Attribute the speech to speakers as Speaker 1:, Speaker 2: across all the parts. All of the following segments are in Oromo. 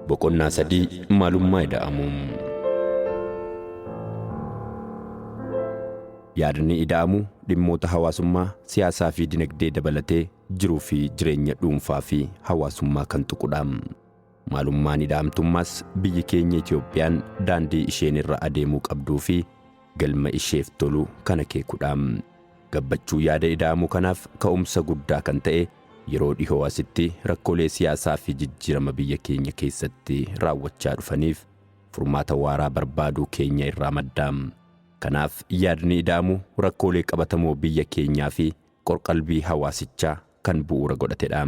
Speaker 1: Boqonnaa 3 Maalummaa ida'amuu. Yaadni ida'amuu dhimmoota hawaasummaa, siyaasaa fi dinagdee dabalatee jiruu fi jireenya dhuunfaa fi hawaasummaa kan tuqudha. Maalummaan ida'amtummaas biyyi keenya Itiyoophiyaan daandii isheen irra adeemuu qabduu fi galma isheef tolu kan akeekudha. Gabbachuu yaada ida'amuu kanaaf ka'umsa guddaa kan ta'e yeroo dhihoo asitti rakkoolee siyaasaa fi jijjiirama biyya keenya keessatti raawwachaa dhufaniif furmaata waaraa barbaaduu keenya irraa madda. Kanaaf yaadni ida'amuu rakkoolee qabatamoo biyya keenyaa fi qorqalbii hawaasichaa kan bu'uura godhatedha.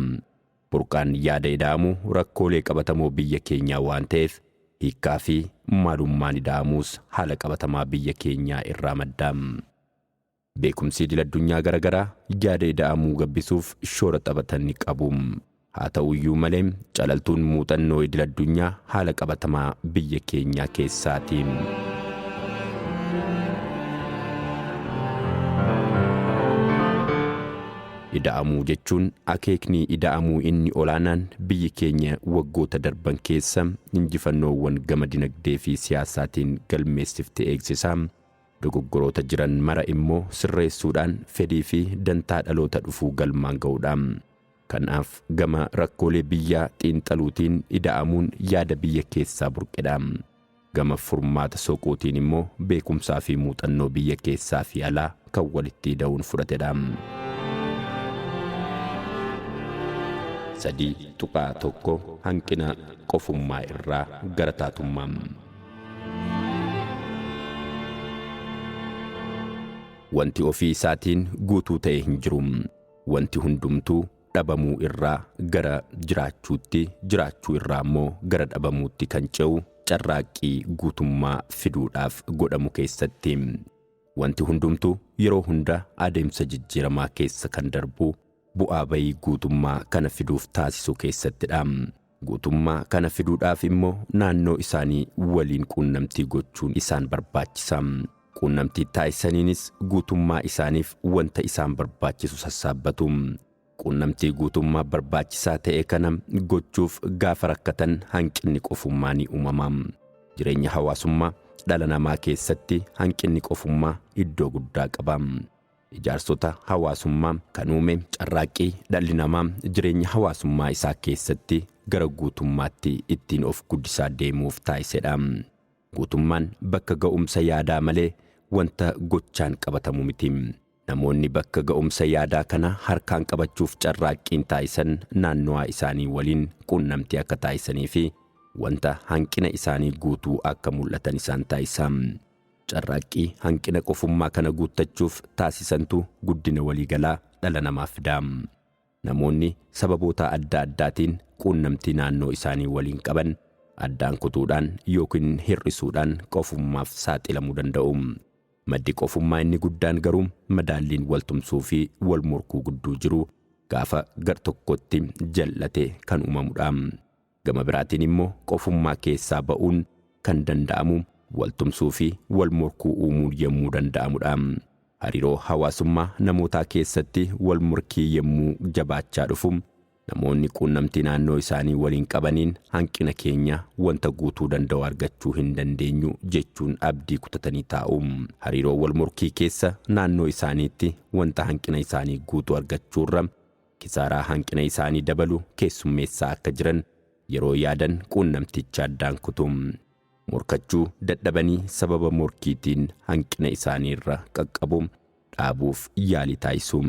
Speaker 1: Burqaan yaada ida'amuu rakkoolee qabatamoo biyya keenyaa waan ta'eef hiikkaa fi maalummaan ida'amuus haala qabatamaa biyya keenyaa irraa madda. Beekumsi idil-addunyaa garagaraa yaada ida'amuu gabbisuuf shoora taphatan ni qabu. Haa ta'uyyuu malee calaltuun muuxannoo idil-addunyaa haala qabatamaa biyya keenyaa keessaati. Ida'amuu jechuun akeekni ida'amuu inni olaanaan biyyi keenya waggoota darban keessa injifannoowwan gama dinagdee fi siyaasaatiin galmeessifte eegsisaa, dogoggoroota jiran mara immoo sirreessuudhaan fedhii fi dantaa dhaloota dhufuu galmaan ga'uudha. Kanaaf gama rakkoolee biyyaa xiinxaluutiin ida'amuun yaada biyya keessaa burqedha. Gama furmaata soquutiin immoo beekumsaa fi muuxannoo biyya keessaa fi alaa kan walitti ida'uun fudhatedha. 3.1 Hanqina qofummaa irraa gara taatummaa. Wanti ofii isaatiin guutuu ta'e hin jiru. Wanti hundumtuu dhabamuu irraa gara jiraachuutti, jiraachuu irraa immoo gara dhabamuutti kan ce'u carraaqqii guutummaa fiduudhaaf godhamu keessatti. Wanti hundumtuu yeroo hunda adeemsa jijjiiramaa keessa kan darbu bu'aa bayii guutummaa kana fiduuf taasisu keessattidha. Guutummaa kana fiduudhaaf immoo naannoo isaanii waliin quunnamtii gochuun isaan barbaachisa. Quunnamtii taasisaniinis guutummaa isaaniif wanta isaan barbaachisu sassaabbatu. Quunnamtii guutummaa barbaachisaa ta'e kana gochuuf gaafa rakkatan hanqinni qofummaa ni uumama. Jireenya hawaasummaa dhala namaa keessatti hanqinni qofummaa iddoo guddaa qaba. Ijaarsota hawaasummaa kan uume carraaqqii dhalli namaa jireenya hawaasummaa isaa keessatti gara guutummaatti ittiin of guddisaa deemuuf taasisedha. Guutummaan bakka ga'umsa yaadaa malee wanta gochaan qabatamu miti. Namoonni bakka ga'umsa yaadaa kana harkaan qabachuuf carraaqqiin taasisan naannowaa isaanii waliin quunnamtii akka taasisanii fi wanta hanqina isaanii guutuu akka mul'atan isaan taasisa. Carraaqqii hanqina qofummaa kana guuttachuuf taasisantu guddina waliigalaa dhala namaa fida. Namoonni sababoota adda addaatiin quunnamtii naannoo isaanii waliin qaban addaan kutuudhaan yookiin hir'isuudhaan qofummaaf saaxilamuu danda'u. Maddi qofummaa inni guddaan garuu madaalliin waltumsuu fi walmorkuu gudduu jiru gaafa gar-tokkotti jal'ate kan uumamudha. Gama biraatiin immoo qofummaa keessaa ba'uun kan danda'amu waltumsuu fi walmorkuu uumuun yommuu danda'amudha. Hariiroo hawaasummaa namootaa keessatti walmorkii yommuu jabaachaa dhufu namoonni quunnamtii naannoo isaanii waliin qabaniin hanqina keenya wanta guutuu danda'u argachuu hin dandeenyu jechuun abdii kutatanii taa'u. Hariiroo walmorkii keessa naannoo isaaniitti wanta hanqina isaanii guutuu argachuurra kisaaraa hanqina isaanii dabalu keessummeessaa akka jiran yeroo yaadan quunnamticha addaan kutu. Morkachuu dadhabanii sababa morkiitiin hanqina isaaniirra qaqqabu dhaabuuf yaalii taasisu.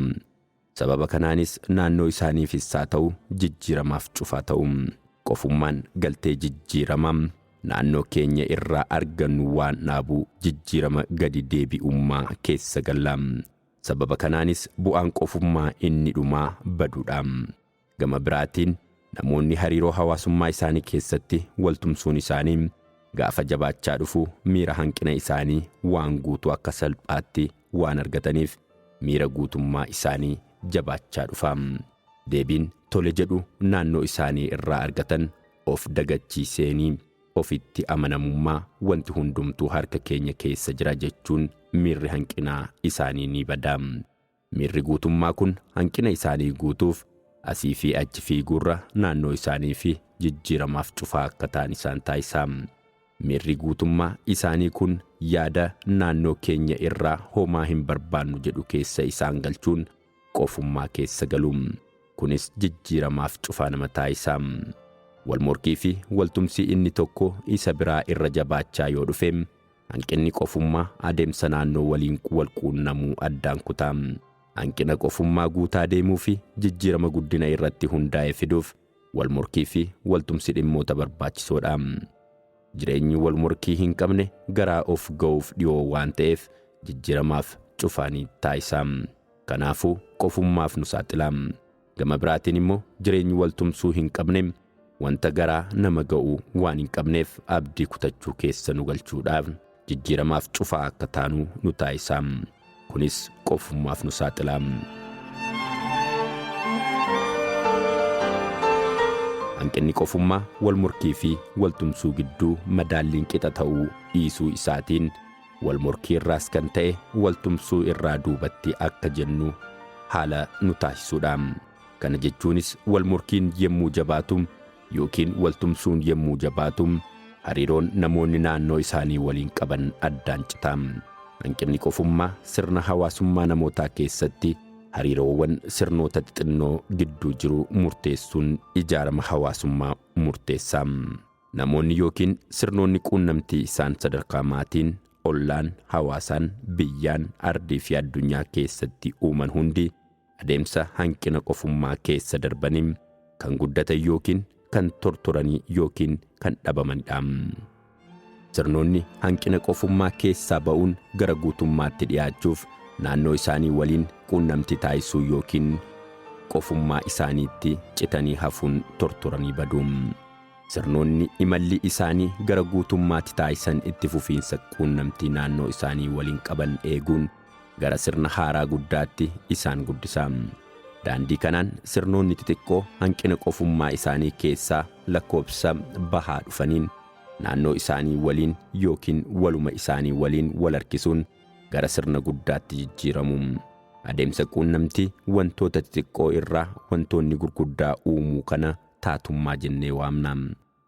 Speaker 1: Sababa kanaanis naannoo isaaniifis haa ta'u jijjiiramaaf cufaa ta'u. Qofummaan galtee jijjiirama naannoo keenya irraa argannu waan dhaabuu jijjiirama gadi deebi'ummaa keessa galla. Sababa kanaanis bu'aan qofummaa inni dhumaa baduudha. Gama biraatiin namoonni hariiroo hawaasummaa isaanii keessatti waltumsuun isaanii gaafa jabaachaa dhufu miira hanqina isaanii waan guutuu akka salphaatti waan argataniif miira guutummaa isaanii jabaachaa dhufa. Deebiin tole jedhu naannoo isaanii irraa argatan of dagachiiseenii ofitti amanamummaa wanti hundumtuu harka keenya keessa jira jechuun miirri hanqinaa isaanii ni bada. Miirri guutummaa kun hanqina isaanii guutuuf Asii fi achi fiiguurra naannoo isaanii fi jijjiiramaaf cufaa akka ta'an isaan taasisa. Miirri guutummaa isaanii kun yaada naannoo keenya irraa homaa hin barbaannu jedhu keessa isaan galchuun qofummaa keessa galu. Kunis jijjiiramaaf cufaa nama taasisa. Wal morkii fi waltumsi inni tokko isa biraa irra jabaachaa yoo dhufe, hanqinni qofummaa adeemsa naannoo waliin wal quunnamuu addaan kuta. Hanqina qofummaa guutaa deemuu fi jijjiirama guddina irratti hundaa'e fiduuf wal morkii fi waltumsi dhimmoota barbaachisoodha. Jireenyi wal morkii hin qabne garaa of ga'uuf dhiyoo waan ta'eef jijjiiramaaf cufaa ni taasisa. Kanaafuu qofummaaf nu saaxila. Gama biraatiin immoo jireenyi wal tumsuu hin qabne wanta garaa nama ga'u waan hin qabneef abdii kutachuu keessa nu galchuudhaaf jijjiiramaaf cufaa akka taanu nu taasisa. Kunis qofummaaf nu saaxila. Hanqinni qofummaa wal morkii fi wal tumsuu gidduu madaalliin qixa ta'uu dhiisuu isaatiin wal morkii irraas kan ta'e wal tumsuu irraa duubatti akka jennu haala nu taasisuudha. Kana jechuunis wal morkiin yemmuu jabaatu yookiin wal tumsuun yemmuu jabaatu hariiroon namoonni naannoo isaanii waliin qaban addaan cita. Hanqinni qofummaa sirna hawaasummaa namootaa keessatti hariiroowwan sirnoota xixinnoo gidduu jiru murteessuun ijaarama hawaasummaa murteessa. Namoonni yookiin sirnoonni quunnamtii isaan sadarkaa maatiin, ollaan, hawaasaan, biyyaan, ardii fi addunyaa keessatti uuman hundi adeemsa hanqina qofummaa keessa darbanii kan guddatan yookiin kan tortoranii yookiin kan dhabamanidha. Sirnoonni hanqina qofummaa keessaa ba'uun gara guutummaatti dhiyaachuuf naannoo isaanii waliin quunnamtii taasisuu yookiin qofummaa isaaniitti citanii hafuun tortoranii badu. Sirnoonni imalli isaanii gara guutummaatti taasisan itti fufiinsa quunnamtii naannoo isaanii waliin qaban eeguun gara sirna haaraa guddaatti isaan guddisa. Daandii kanaan sirnoonni xixiqqoo hanqina qofummaa isaanii keessaa lakkoofsa bahaa dhufaniin naannoo isaanii waliin yookiin waluma isaanii waliin wal harkisuun gara sirna guddaatti jijjiiramu. Adeemsa quunnamtii wantoota xixiqqoo irraa wantoonni gurguddaa uumuu kana taatummaa jennee waamna.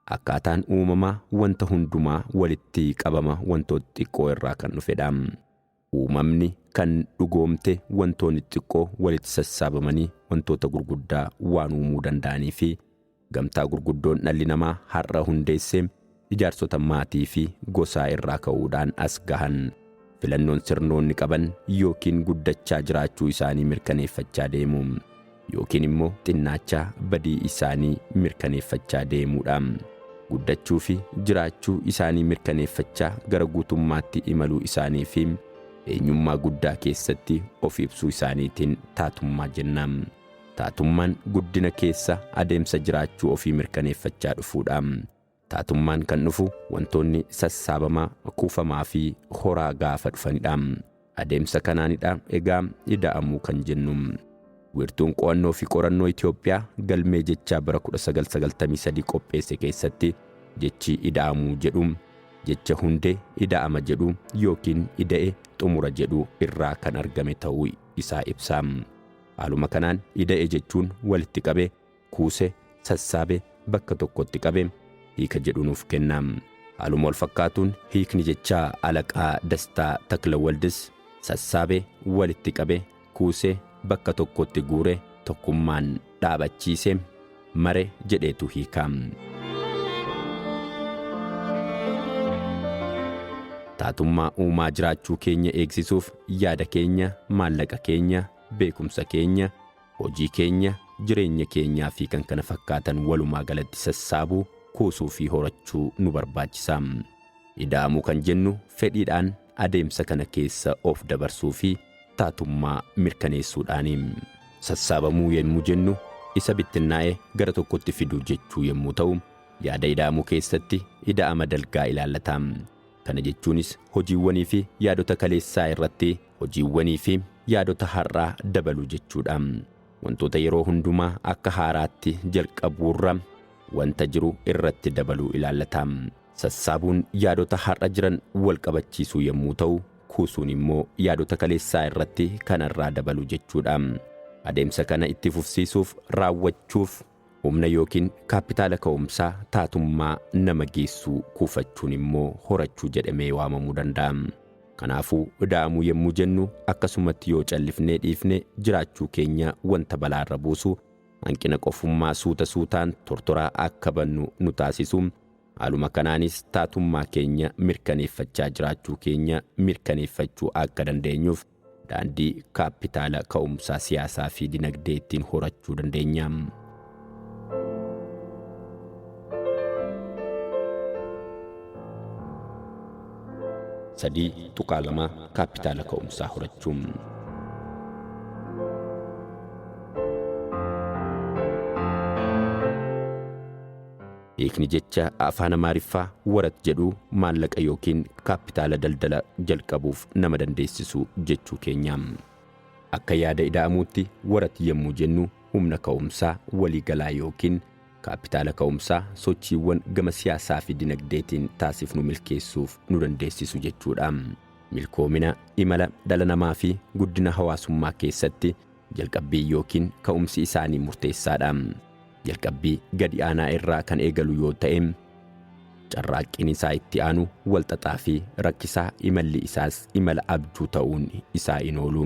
Speaker 1: Akkaataan uumamaa wanta hundumaa walitti qabama wantoota xixiqqoo irraa kan dhufedha. Uumamni kan dhugoomte wantoonni xixiqqoo walitti sassaabamanii wantoota gurguddaa waan uumuu danda'anii fi gamtaa gurguddoon dhalli namaa har'a hundeesse ijaarsota maatii fi gosaa irraa ka'uudhaan as gahan. Filannoon sirnoonni qaban yookiin guddachaa jiraachuu isaanii mirkaneeffachaa deemu yookiin immoo xinnaachaa badii isaanii mirkaneeffachaa deemuudha. Guddachuu fi jiraachuu isaanii mirkaneeffachaa gara guutummaatti imaluu isaanii fi eenyummaa guddaa keessatti of ibsuu isaaniitiin taatummaa jenna. Taatummaan guddina keessa adeemsa jiraachuu ofii mirkaneeffachaa dhufuudha. Taatummaan kan dhufu wantoonni sassaabamaa, kuufamaa fi horaa gaafa dhufanidha. Adeemsa kanaanidha egaa ida'amuu kan jennu. Wiirtuun qo'annoo fi qorannoo Itoophiyaa galmee jechaa bara 1993 qopheesse keessatti jechi ida'amuu jedhu jecha hundee ida'ama jedhu yookiin ida'e xumura jedhu irraa kan argame ta'uu isaa ibsa. Haaluma kanaan ida'e jechuun walitti qabe, kuuse, sassaabe, bakka tokkotti qabe hiika jedhu nuuf kenna. Haaluma wal fakkaatuun hiikni jechaa Alaqaa Dastaa Taklawaldis sassaabe, walitti qabe, kuuse, bakka tokkotti guure, tokkummaan dhaabachiise, mare jedheetu hiika. Taatummaa uumaa jiraachuu keenya eegsisuuf yaada keenya, maallaqa keenya, beekumsa keenya, hojii keenya, jireenya keenyaa fi kan kana fakkaatan walumaa galatti sassaabuu, kuusuu fi horachuu nu barbaachisa. Ida'amuu kan jennu fedhiidhaan adeemsa kana keessa of dabarsuu fi taatummaa mirkaneessuudhaani. Sassaabamuu yemmuu jennu isa bittinnaa'e gara tokkotti fiduu jechuu yemmuu ta'u, yaada ida'amuu keessatti ida'ama dalgaa ilaallata. Kana jechuunis hojiiwwanii fi yaadota kaleessaa irratti hojiiwwanii fi yaadota har'aa dabaluu jechuudha. Wantoota yeroo hundumaa akka haaraatti jalqabuurra wanta jiru irratti dabaluu ilaallata. Sassaabuun yaadota har'a jiran wal qabachiisuu yommuu ta'u, kuusuun immoo yaadota kaleessaa irratti kanarraa dabaluu jechuudha. Adeemsa kana itti fufsiisuuf raawwachuuf humna yookiin kaappitaala ka'umsaa taatummaa nama geessuu kuufachuun immoo horachuu jedhamee waamamuu danda'a. Kanaafuu ida'amuu yommuu jennu akkasumatti yoo callifnee dhiifne jiraachuu keenya wanta balaarra buusu, hanqina qofummaa suuta suutaan tortoraa akka bannu nu taasisu, haaluma kanaanis taatummaa keenya mirkaneeffachaa jiraachuu keenya mirkaneeffachuu akka dandeenyuuf daandii kaappitaala ka'umsaa siyaasaa fi dinagdee ittiin horachuu dandeenya. 3.2 Kaappitaala ka'umsaa horachuu. Hiikni jecha afaan Amaariffaa warat jedhu maallaqa yookiin kaappitaala daldala jalqabuuf nama dandeessisu jechuu keenya. Akka yaada ida'amuutti warat yommuu jennu humna ka'umsaa waliigalaa yookiin kaappitaala ka'umsaa sochiiwwan gama siyaasaa fi dinagdeetiin taasifnu milkeessuuf nu dandeessisu jechuudha. Milkoomina imala dhala namaa fi guddina hawaasummaa keessatti jalqabbii yookiin ka'umsi isaanii murteessaadha. Jalqabbii gadi aanaa irraa kan eegalu yoo ta'e, carraaqqiin isaa itti aanu walxaxaa fi rakkisaa imalli isaas imala abjuu ta'uun isaa hin oolu.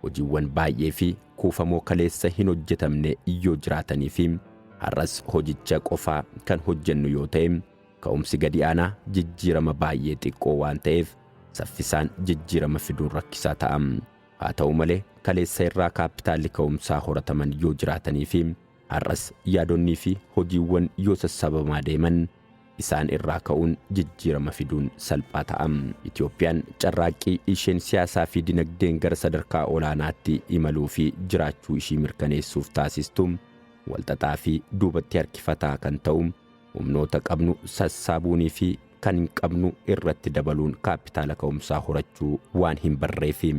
Speaker 1: Hojiiwwan baay'ee fi kuufamoo kaleessa hin hojjetamne yoo jiraatanii fi har'as hojicha qofaa kan hojjennu yoo ta'e, ka'umsi gadi aanaa jijjiirama baay'ee xiqqoo waan ta'eef saffisaan jijjiirama fiduun rakkisaa ta'a. Haa ta'u malee, kaleessa irraa kaappitaalli ka'umsaa horataman yoo jiraatanii fi har'as yaadonnii fi hojiiwwan yoo sassaabamaa deeman isaan irraa ka'uun jijjiirama fiduun salphaa ta'a. Itoophiyaan carraaqqii isheen siyaasaa fi dinagdeen gara sadarkaa olaanaatti imaluu fi jiraachuu ishii mirkaneessuuf taasistu walxaxaa fi duubatti harkifataa kan ta'u humnoota qabnu sassaabuunii fi kan hin qabnu irratti dabaluun kaappitaala ka'umsaa horachuu waan hin barreefi.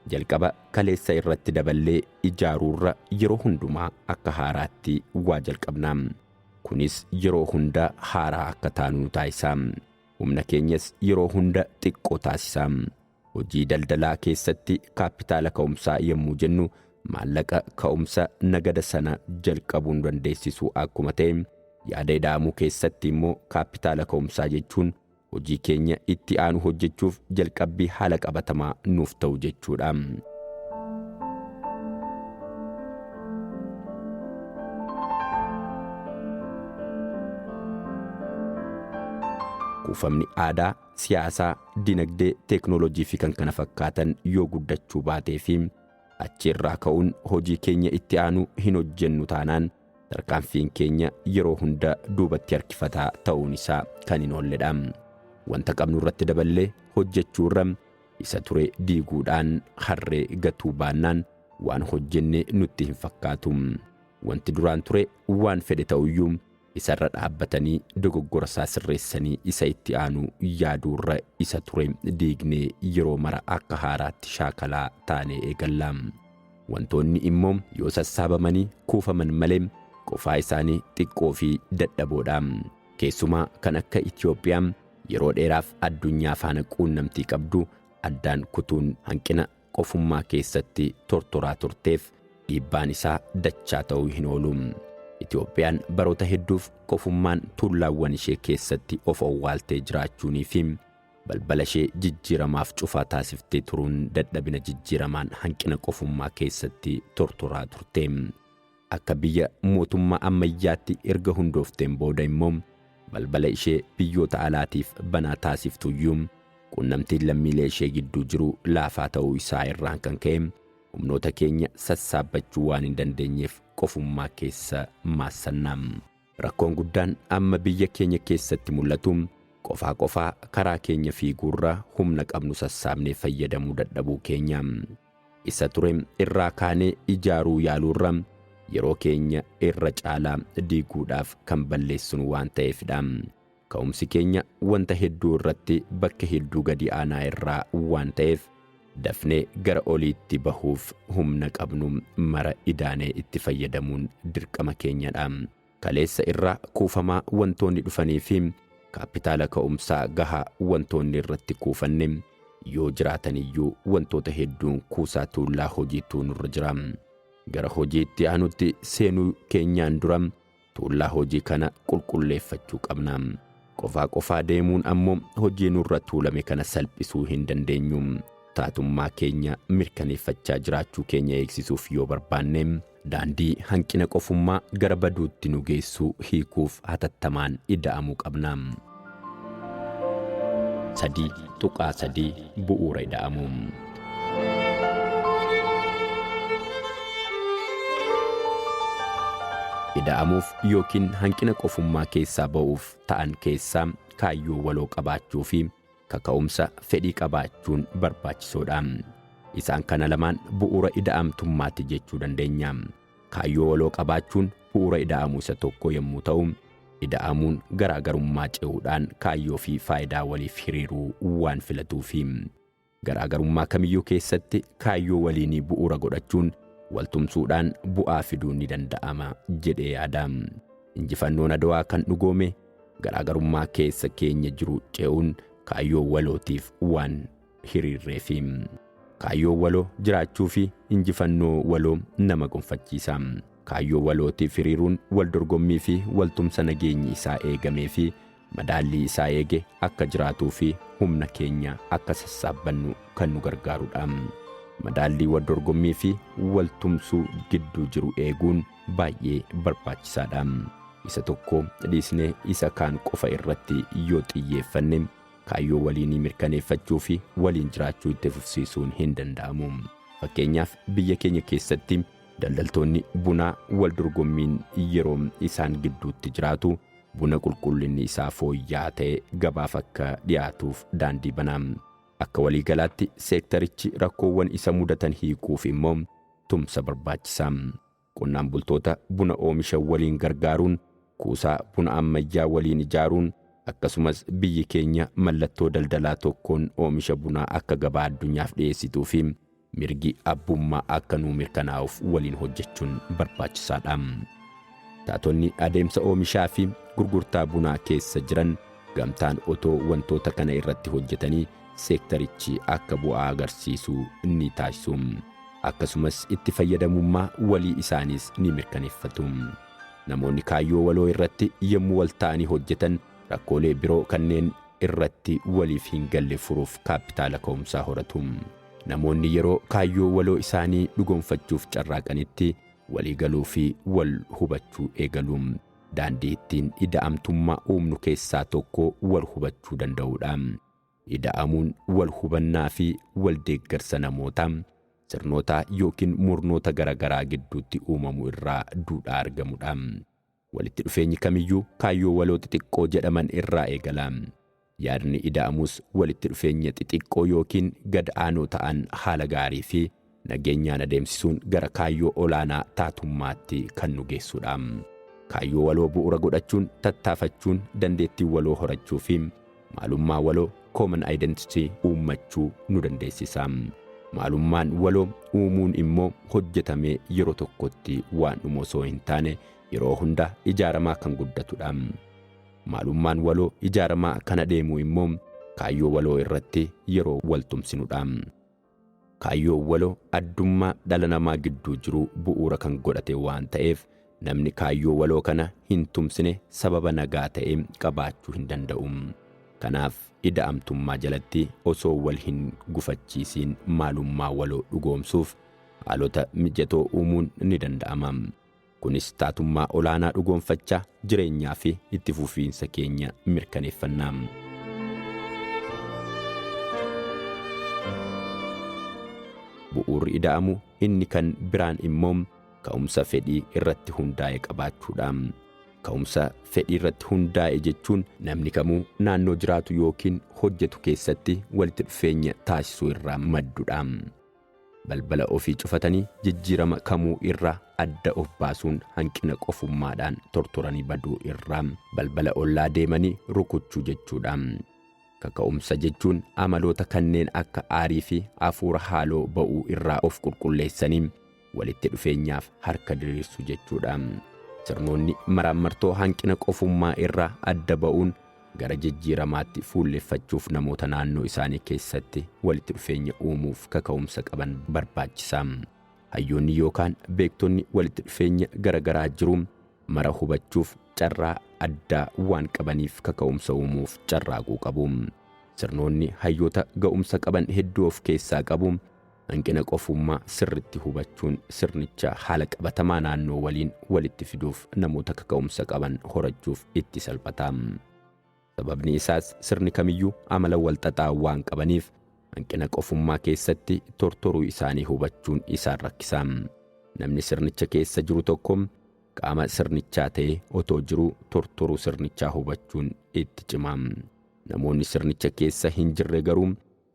Speaker 1: Jalqaba kaleessa irratti daballee ijaaruurra yeroo hundumaa akka haaraatti waa jalqabna. Kunis yeroo hunda haaraa akka taanu nu taasisa. Humna keenyas yeroo hunda xiqqoo taasisa. Hojii daldalaa keessatti kaappitaala ka'umsaa yommuu jennu maallaqa ka'umsa nagada sana jalqabuu nu dandeessisu akkuma ta'e, yaada ida'amuu keessatti immoo kaappitaala ka'umsaa jechuun hojii keenya itti aanu hojjechuuf jalqabbii haala qabatamaa nuuf ta'u jechuudha. Kuufamni aadaa, siyaasaa, dinagdee, teeknooloojii fi kan kana fakkaatan yoo guddachuu baatee fi achi irraa ka'uun hojii keenya itti aanu hin hojjennu taanaan tarkaanfiin keenya yeroo hunda duubatti harkifataa ta'uun isaa kan hin oolledha. Wanta qabnu irratti daballee hojjechuu irra isa ture diiguudhaan harree gatuu baannaan waan hojjenne nutti hin fakkaatu. Wanti duraan ture waan fedhe ta'uyyuu isarra dhaabbatanii dogoggora isaa sirreessanii isa itti aanu yaaduurra isa ture diignee yeroo mara akka haaraatti shaakalaa taanee eegalla. Wantoonni immoo yoo sassaabamanii kuufaman malee qofaa isaanii xiqqoo fi dadhaboodha. Keessumaa kan akka Itoophiyaa yeroo dheeraaf addunyaa faana quunnamtii qabdu addaan kutuun hanqina qofummaa keessatti tortoraa turteef dhiibbaan isaa dachaa ta'uu hin oolu. Itoophiyaan baroota hedduuf qofummaan tuullaawwan ishee keessatti of owwaaltee jiraachuunii fi balbala ishee jijjiiramaaf cufaa taasiftee turuun dadhabina jijjiiramaan hanqina qofummaa keessatti tortoraa turte. Akka biyya mootummaa ammayyaatti erga hundoofteen booda immoo balbala ishee biyyoota alaatiif banaa taasiftuyyuu quunnamtiin lammiilee ishee gidduu jiru laafaa ta'uu isaa irraan kan ka'e humnoota keenya sassaabbachuu waan hin dandeenyeef qofummaa keessa maassanna. Rakkoon guddaan amma biyya keenya keessatti mul'atu qofaa qofaa karaa keenya fiiguurra humna qabnu sassaabnee fayyadamuu dadhabuu keenya. Isa ture irraa kaanee ijaaruu yaaluurra yeroo keenya irra caalaa diiguudhaaf kan balleessinu waan ta'eefidha. Ka'umsi keenya wanta hedduu irratti bakka hedduu gadi aanaa irraa waan ta'eef dafnee gara oliitti bahuuf humna qabnu mara idaanee itti fayyadamuun dirqama keenyadha. Kaleessa irraa kuufamaa wantoonni dhufanii fi kaappitaala ka'umsaa gahaa wantoonni irratti kuufanne yoo jiraataniyyuu wantoota hedduun kuusaa tuullaa hojiitu nurra jira. Gara hojii itti aanutti seenuu keenyaan dura tuullaa hojii kana qulqulleeffachuu qabna. Qofaa qofaa deemuun ammoo hojii nurra tuulame kana salphisuu hin dandeenyu. Taatummaa keenya mirkaneeffachaa jiraachuu keenya eegsisuuf yoo barbaanne daandii hanqina qofummaa gara baduutti nu geessu hiikuuf hatattamaan ida'amuu qabna. 3.3 Bu'uura ida'amuu. Ida'amuuf yookiin hanqina qofummaa keessaa ba'uuf ta'an keessaa kaayyoo waloo qabaachuu fi kaka'umsa fedhii qabaachuun barbaachisoodha. Isaan kana lamaan bu'uura ida'amtummaati jechuu dandeenya. Kaayyoo waloo qabaachuun bu'uura ida'amuu isa tokko yommuu ta'u, ida'amuun garaagarummaa ce'uudhaan kaayyoo fi faayidaa waliif hiriiruu waan filatuufi. Garaagarummaa kamiyyuu keessatti kaayyoo waliinii bu'uura godhachuun waltumsuudhaan bu'aa fiduun ni danda'ama jedhee yaada. Injifannoon Adwaa kan dhugoome garaagarummaa keessa keenya jiru ce'uun kaayyoo walootiif waan hiriirreefi. Kaayyoo waloo jiraachuu fi injifannoo waloo nama gonfachiisa. Kaayyoo walootiif hiriiruun waldorgommii fi waltumsa nageenyi isaa eegamee fi madaallii isaa eege akka jiraatuu fi humna keenya akka sassaabbannu kan nu gargaarudha. Madaallii waldorgommii fi waltumsuu gidduu jiru eeguun baay'ee barbaachisaadha. Isa tokko dhiisnee isa kaan qofa irratti yoo xiyyeeffanne kaayyoo waliinii mirkaneeffachuu fi waliin jiraachuu itti fufsiisuun hin danda'amu. Fakkeenyaaf biyya keenya keessatti daldaltoonni bunaa wal dorgommiin yeroo isaan gidduutti jiraatu buna qulqullinni isaa fooyya'aa ta'e gabaaf akka dhiyaatuuf daandii bana. Akka waliigalaatti seektarichi rakkoowwan isa mudatan hiikuuf immoo tumsa barbaachisa. Qonnaan bultoota buna oomishan waliin gargaaruun, kuusaa buna ammayyaa waliin ijaaruun, akkasumas biyyi keenya mallattoo daldalaa tokkoon oomisha bunaa akka gabaa addunyaaf dhiyeessituu fi mirgi abbummaa akka nuu mirkanaa'uuf waliin hojjechuun barbaachisaadha. Taatonni adeemsa oomishaa fi gurgurtaa bunaa keessa jiran gamtaan otoo wantoota kana irratti hojjetanii seektarichi akka bu'aa agarsiisu ni taasisu. Akkasumas itti fayyadamummaa walii isaaniis ni mirkaneeffatu. Namoonni kaayyoo waloo irratti yommuu wal ta'anii hojjetan rakkoolee biroo kanneen irratti waliif hin galle furuuf kaappitaala ka'umsaa horatu. Namoonni yeroo kaayyoo waloo isaanii dhugoomfachuuf carraaqanitti walii galuu fi wal hubachuu eegalu. Daandii ittiin ida'amtummaa uumnu keessaa tokko wal hubachuu danda'uudha. Ida'amuun wal hubannaa fi wal deeggarsa namootaa, sirnoota yookiin murnoota garaagaraa gidduutti uumamu irraa duudhaa argamudha. Walitti dhufeenyi kamiyyuu kaayyoo waloo xixiqqoo jedhaman irraa eegala. Yaadni ida'amus walitti dhufeenya xixiqqoo yookiin gad aanoo ta'an haala gaarii fi nageenyaan adeemsisuun gara kaayyoo olaanaa taatummaatti kan nu geessudha. Kaayyoo waloo bu'uura godhachuun tattaafachuun dandeettii waloo horachuu fi maalummaa waloo common identity uummachuu nu dandeessisa. Maalummaan waloo uumuun immoo hojjetamee yeroo tokkotti waan dhumu osoo hin taane yeroo hunda ijaaramaa kan guddatudha. Maalummaan waloo ijaaramaa kan adeemu immoo kaayyoo waloo irratti yeroo wal tumsinudha. Kaayyoo waloo addummaa dhala namaa gidduu jiru bu'uura kan godhate waan ta'eef namni kaayyoo waloo kana hin tumsine sababa nagaa ta'e qabaachuu hin danda'u. Kanaaf ida'amtummaa jalatti osoo wal hin gufachiisiin maalummaa waloo dhugoomsuuf haalota mijatoo uumuun ni danda'ama. Kunis taatummaa olaanaa dhugoomfachaa jireenyaa fi itti fufiinsa keenya mirkaneeffanna. Bu'uurri ida'amu inni kan biraan immoo ka'umsa fedhii irratti hundaa'e qabaachuudha. Ka'umsa fedhii irratti hundaa'e jechuun namni kamuu naannoo jiraatu yookiin hojjetu keessatti walitti dhufeenya taasisuu irraa maddudha. Balbala ofii cufatanii jijjiirama kamuu irraa adda of baasuun hanqina qofummaadhaan tortoranii baduu irraa balbala ollaa deemanii rukuchuu jechuudha. Kaka'umsa jechuun amaloota kanneen akka aarii fi hafuura haaloo ba'uu irraa of qulqulleessanii walitti dhufeenyaaf harka diriirsuu jechuudha. Sirnoonni maraammartoo hanqina qofummaa irraa adda ba'uun gara jijjiiramaatti fuulleffachuuf namoota naannoo isaanii keessatti walitti dhufeenya uumuuf kaka'umsa qaban barbaachisa. Hayyoonni yookaan beektonni walitti dhufeenya garagaraa jiru mara hubachuuf carraa addaa waan qabaniif kaka'umsa uumuuf carraaquu qabu. Sirnoonni hayyoota ga'umsa qaban hedduu of keessaa qabu. Hanqina qofummaa sirritti hubachuun sirnicha haala qabatamaa naannoo waliin walitti fiduuf namoota kaka'umsa qaban horachuuf itti salphata. Sababni isaas sirni kamiyyuu amala walxaxaa waan qabaniif hanqina qofummaa keessatti tortoruu isaanii hubachuun isaan rakkisa. Namni sirnicha keessa jiru tokko qaama sirnichaa ta'ee otoo jiruu tortoruu sirnichaa hubachuun itti cima. Namoonni sirnicha keessa hin jirre garuu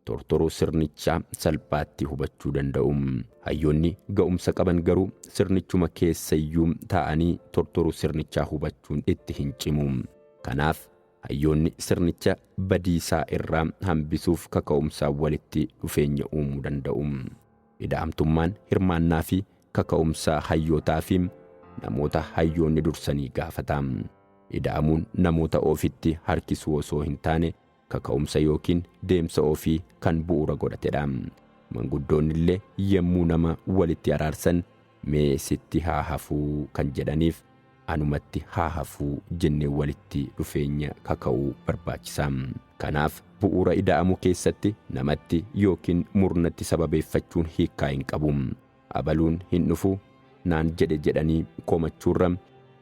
Speaker 1: tortoruu sirnichaa salphaatti hubachuu danda'u. Hayyoonni ga'umsa qaban garuu sirnichuma keessayyuu taa'anii tortoruu sirnichaa hubachuun itti hin cimu. Kanaaf hayyoonni sirnicha badiisaa irraa hambisuuf kaka'umsaan walitti dhufeenya uumuu danda'u. Ida'amtummaan hirmaannaa fi kaka'umsa hayyootaa fi namoota hayyoonni dursanii gaafata. Ida'amuun namoota ofitti harkisuu osoo hin taane kaka'umsa yookiin deemsa ofii kan bu'uura godhatedha. Manguddoonni illee yemmuu nama walitti araarsan mee sitti haa hafuu kan jedhaniif anumatti haa hafuu jennee walitti dhufeenya kaka'uu barbaachisa. Kanaaf bu'uura ida'amuu keessatti namatti yookiin murnatti sababeeffachuun hiikkaa hin qabu. Abaluun hin dhufu naan jedhe jedhanii komachuurra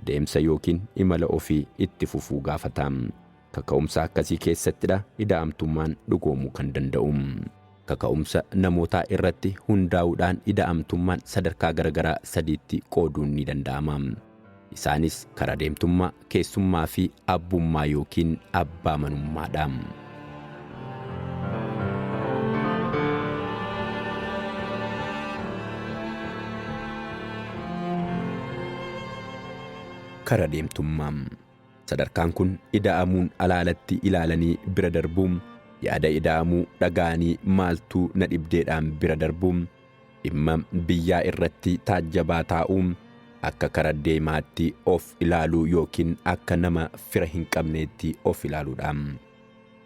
Speaker 1: deemsa yookiin imala ofii itti fufuu gaafata. Kaka'umsa akkasii keessattidha ida'amtummaan dhugoomuu kan danda'u. Kaka'umsa namootaa irratti hundaa'uudhaan ida'amtummaan sadarkaa garagaraa sadiitti qooduun ni danda'ama. Isaanis karaa deemtummaa, keessummaa fi abbummaa yookiin abbaa manummaadha. Kara deemtummaa. Sadarkaan kun ida'amuun alaalatti ilaalanii bira darbuun, yaada ida'amuu dhaga'anii maaltu na dhibdeedhaan bira darbuun, dhimma biyyaa irratti taajjabaa taa'uun, akka kara deemaatti of ilaaluu yookiin akka nama fira hin qabneetti of ilaaluudha.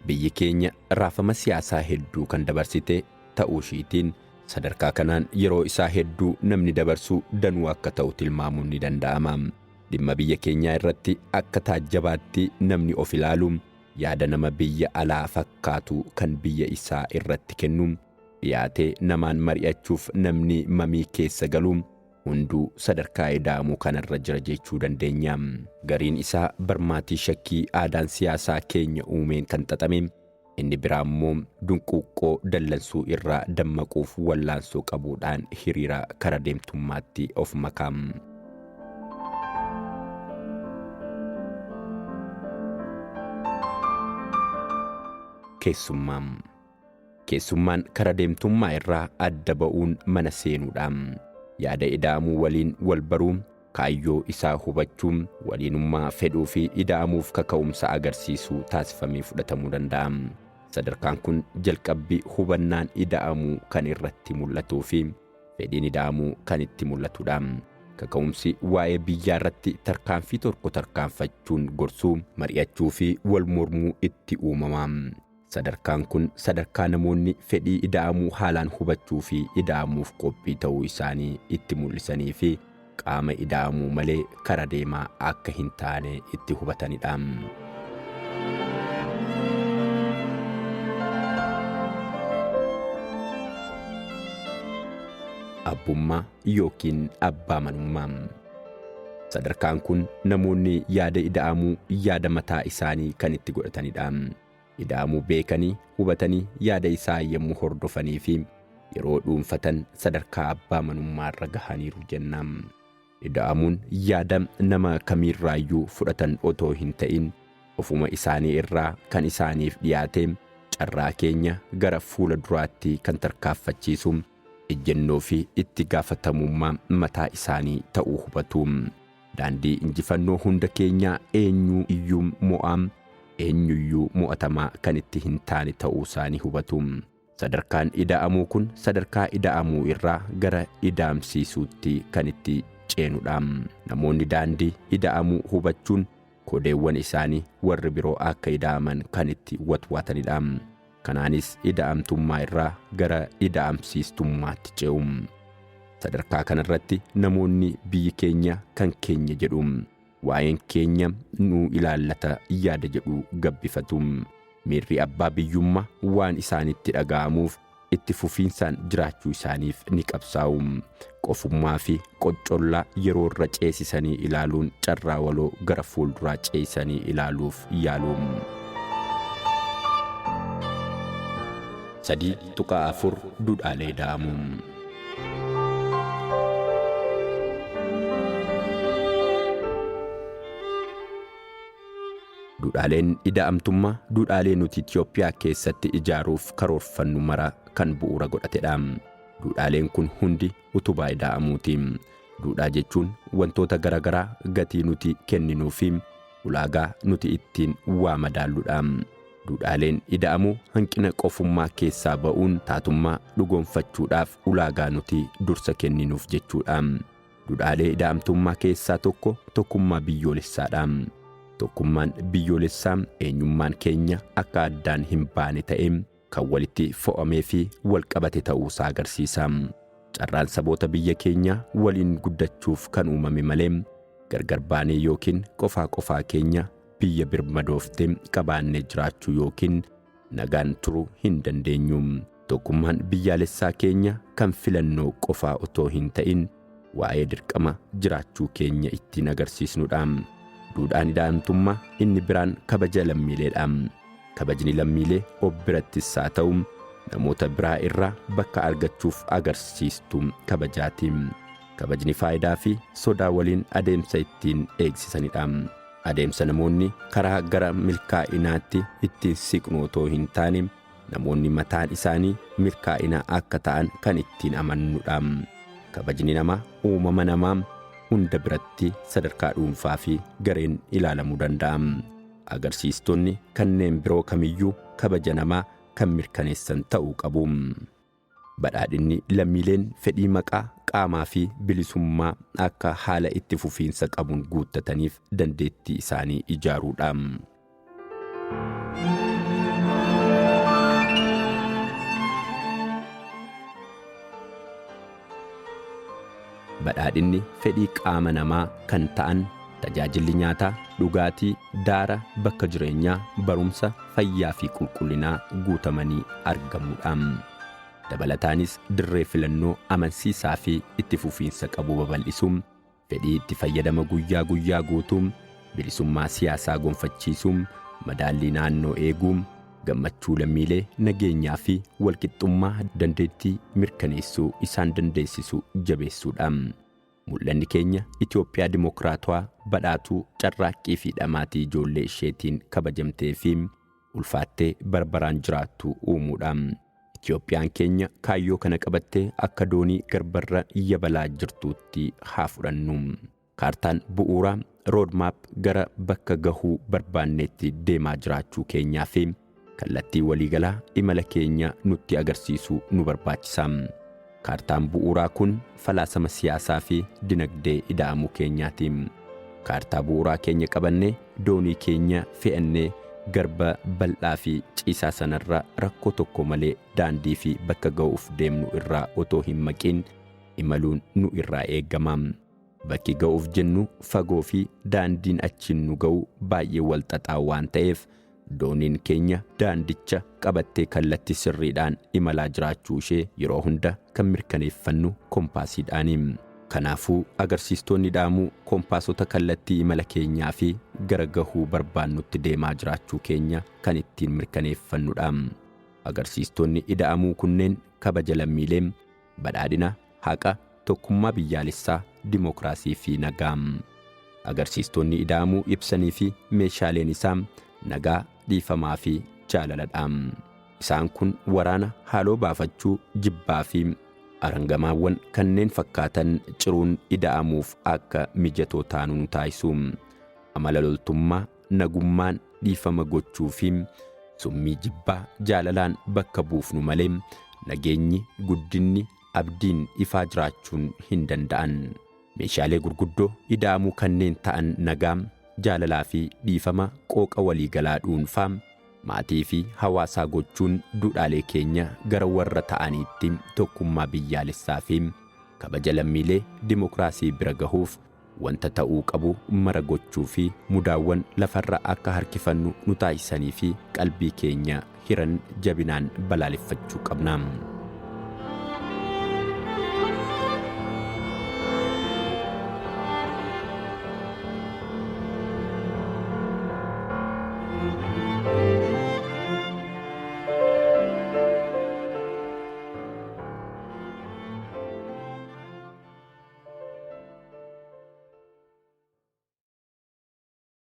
Speaker 1: Biyyi keenya raafama siyaasaa hedduu kan dabarsite ta'uu ishiitiin sadarkaa kanaan yeroo isaa hedduu namni dabarsu danuu akka ta'u tilmaamuun ni danda'ama. Dhimma biyya keenyaa irratti akka taajjabaatti namni of ilaalu, yaada nama biyya alaa fakkaatu kan biyya isaa irratti kennu, dhiyaatee namaan mari'achuuf namni mamii keessa galu hunduu sadarkaa ida'amuu kanarra jira jechuu dandeenya. Gariin isaa barmaatii shakkii aadaan siyaasaa keenya uumeen kan xaxame, inni biraa immoo dunquuqqoo dallansuu irraa dammaquuf wallaansoo qabuudhaan hiriira kara deemtummaatti of maka. Keessummaa. Keessummaan kara deemtummaa irraa adda ba'uun mana seenuudha. Yaada ida'amuu waliin wal baruu, kaayyoo isaa hubachuu, waliinummaa fedhuu fi ida'amuuf kaka'umsa agarsiisuu taasifamee fudhatamuu danda'a. Sadarkaan kun jalqabbii hubannaan ida'amuu kan irratti mul'atuu fi fedhiin ida'amuu kan itti mul'atudha. Kaka'umsi waa'ee biyyaa irratti tarkaanfii tokko tarkaanfachuun gorsuu, mari'achuu fi wal mormuu itti uumama. Sadarkaan kun sadarkaa namoonni fedhii ida'amuu haalaan hubachuu fi ida'amuuf qophii ta'uu isaanii itti mul'isanii fi qaama ida'amuu malee kara deemaa akka hin taane itti hubatanidha. Abbummaa yookiin abbaa manummaa. Sadarkaan kun namoonni yaada ida'amuu yaada mataa isaanii kan itti godhatanidha. Ida'amuu beekanii hubatanii yaada isaa yommuu hordofanii fi yeroo dhuunfatan sadarkaa abbaa manummaa irra gahaniiru jenna. Ida'amuun yaada nama kamiirraayyuu fudhatan otoo hin ta'in ofuma isaanii irraa kan isaaniif dhiyaate, carraa keenya gara fuula duraatti kan tarkaanfachiisu ejjennoo fi itti gaafatamummaa mataa isaanii ta'uu hubatu. Daandii injifannoo hunda keenyaa eenyu iyyuu mo'aa, eenyuyyuu mo'atamaa kan itti hin taane ta'uu isaanii hubatu. Sadarkaan ida'amuu kun sadarkaa ida'amuu irraa gara ida'amsiisuutti kan itti ceenudha. Namoonni daandii ida'amuu hubachuun kodeewwan isaanii warri biroo akka ida'aman kan itti watwaatanidha. Kanaanis ida'amtummaa irraa gara ida'amsiistummaatti ce'u. Sadarkaa kanarratti namoonni biyyi keenya kan keenya jedhu, waa'een keenya nu ilaallata yaada jedhu gabbifatu. Miirri abbaa biyyummaa waan isaanitti dhaga'amuuf itti fufiinsaan jiraachuu isaaniif ni qabsaa'u. Qofummaa fi qoccollaa yeroo irra ceesisanii ilaaluun carraa waloo gara fuulduraa ceesisanii ilaaluuf yaalu. 3.4 Duudhaalee Ida'amuu. Duudhaaleen ida'amtummaa duudhaalee nuti Itoophiyaa keessatti ijaaruuf karoorfannu mara kan bu'uura godhatedha. Duudhaaleen kun hundi utubaa ida'amuuti. Duudhaa jechuun wantoota garaagaraa gatii nuti kenninuu fi ulaagaa nuti ittiin waa madaalludha. Duudhaaleen ida'amuu hanqina qofummaa keessaa ba'uun taatummaa dhugoomfachuudhaaf ulaagaa nuti dursa kenninuuf jechuudha. Duudhaalee ida'amtummaa keessaa tokko tokkummaa biyyoolessaadha. Tokkummaan biyyoolessaa eenyummaan keenya akka addaan hin baane ta'ee kan walitti fo'amee fi wal qabate ta'uusaa agarsiisa. Carraan saboota biyya keenyaa waliin guddachuuf kan uumame malee gargar baanee yookiin qofaa qofaa keenya biyya birmadooftee qabaannee jiraachuu yookiin nagaan turuu hin dandeenyu. Tokkummaan biyyaalessaa keenya kan filannoo qofaa otoo hin ta'in waa'ee dirqama jiraachuu keenya ittiin agarsiisnudha. Duudhaan ida'amtummaa inni biraan kabaja lammiileedha. Kabajni lammiilee of birattis haa ta'u namoota biraa irraa bakka argachuuf agarsiistuu kabajaati. Kabajni faayidaa fi sodaa waliin adeemsa ittiin eegsisanidha. Adeemsa namoonni karaa gara milkaa'inaatti ittiin siqnu otoo hin taane namoonni mataan isaanii milkaa'ina akka ta'an kan ittiin amannudha. Kabajni namaa uumama namaa hunda biratti sadarkaa dhuunfaa fi gareen ilaalamuu danda'a. Agarsiistonni kanneen biroo kamiyyuu kabaja namaa kan mirkaneessan ta'uu qabu. Badhaadhinni lammiileen fedhii maqaa, qaamaa fi bilisummaa akka haala itti fufiinsa qabuun guuttataniif dandeettii isaanii ijaaruudha. Badhaadhinni fedhii qaama namaa kan ta'an tajaajilli nyaataa, dhugaatii, daara, bakka jireenyaa, barumsa, fayyaa fi qulqullinaa guutamanii argamuudha. Dabalataanis dirree filannoo amansiisaa fi itti fufiinsa qabu babal'isuun, fedhii itti fayyadama guyyaa guyyaa guutuu, bilisummaa siyaasaa gonfachiisuu, madaallii naannoo eeguu, gammachuu lammiilee nageenyaa fi walqixxummaa dandeettii mirkaneessuu isaan dandeessisu jabeessuudha. Mul'anni keenya Itoophiyaa dimokiraatawaa badhaatuu carraaqqii fi dhamaatii ijoollee isheetiin kabajamtee fi ulfaattee barbaraan jiraattu uumuudha. Itoophiyaan keenya kaayyoo kana qabattee akka doonii garbarra yabalaa jirtuutti haa fudhannu. Kaartaan bu'uuraa roadmap gara bakka gahuu barbaanneetti deemaa jiraachuu keenyaa fi kallattii waliigalaa imala keenya nutti agarsiisu nu barbaachisa. Kaartaan bu'uuraa kun falaasama siyaasaa fi dinagdee ida'amuu keenyaati. Kaartaa bu'uuraa keenya qabannee doonii keenya fe'annee garba bal'aa fi ciisaa sanarra rakkoo tokko malee daandii fi bakka ga'uuf deemnu irraa otoo hin maqiin imaluun nu irraa eegama. Bakki ga'uuf jennu fagoo fi daandiin achiin nu ga'u baay'ee wal xaxaa waan ta'eef dooniin keenya daandicha qabattee kallattii sirriidhaan imalaa jiraachuu ishee yeroo hunda kan mirkaneeffannu kompaasiidhaani. Kanaafuu agarsiistoonni dhaamuu kompaasota kallattii imala keenyaa fi gara gahuu barbaannutti deemaa jiraachuu keenya kan ittiin mirkaneeffannudha. Agarsiistonni ida'amuu kunneen kabaja lammiilee, badhaadhina, haqa, tokkummaa biyyaalessaa, dimookiraasii fi nagaa. Agarsiistonni ida'amuu ibsanii fi meeshaaleen isaa nagaa, dhiifamaa fi jaalaladha. Isaan kun waraana haaloo baafachuu, jibbaa fi arangamaawwan kanneen fakkaatan ciruun ida'amuuf akka mijatoo taanu nu taasisu. Amala loltummaa, nagummaan dhiifama gochuu fi summii jibbaa jaalalaan bakka buufnu malee nageenyi, guddinni, abdiin ifaa jiraachuun hin danda'an. Meeshaalee gurguddoo ida'amuu kanneen ta'an nagaa, jaalalaa fi dhiifama qooqa waliigalaa dhuunfaa, maatii fi hawaasaa gochuun duudhaalee keenya gara warra ta'aniitti tokkummaa biyyaalessaa fi Kabaja lammiilee dimokiraasii bira gahuuf wanta ta'uu qabu mara gochuu fi mudaawwan lafarra akka harkifannu nu taasisanii fi qalbii keenya hiran jabinaan balaaleffachuu qabna.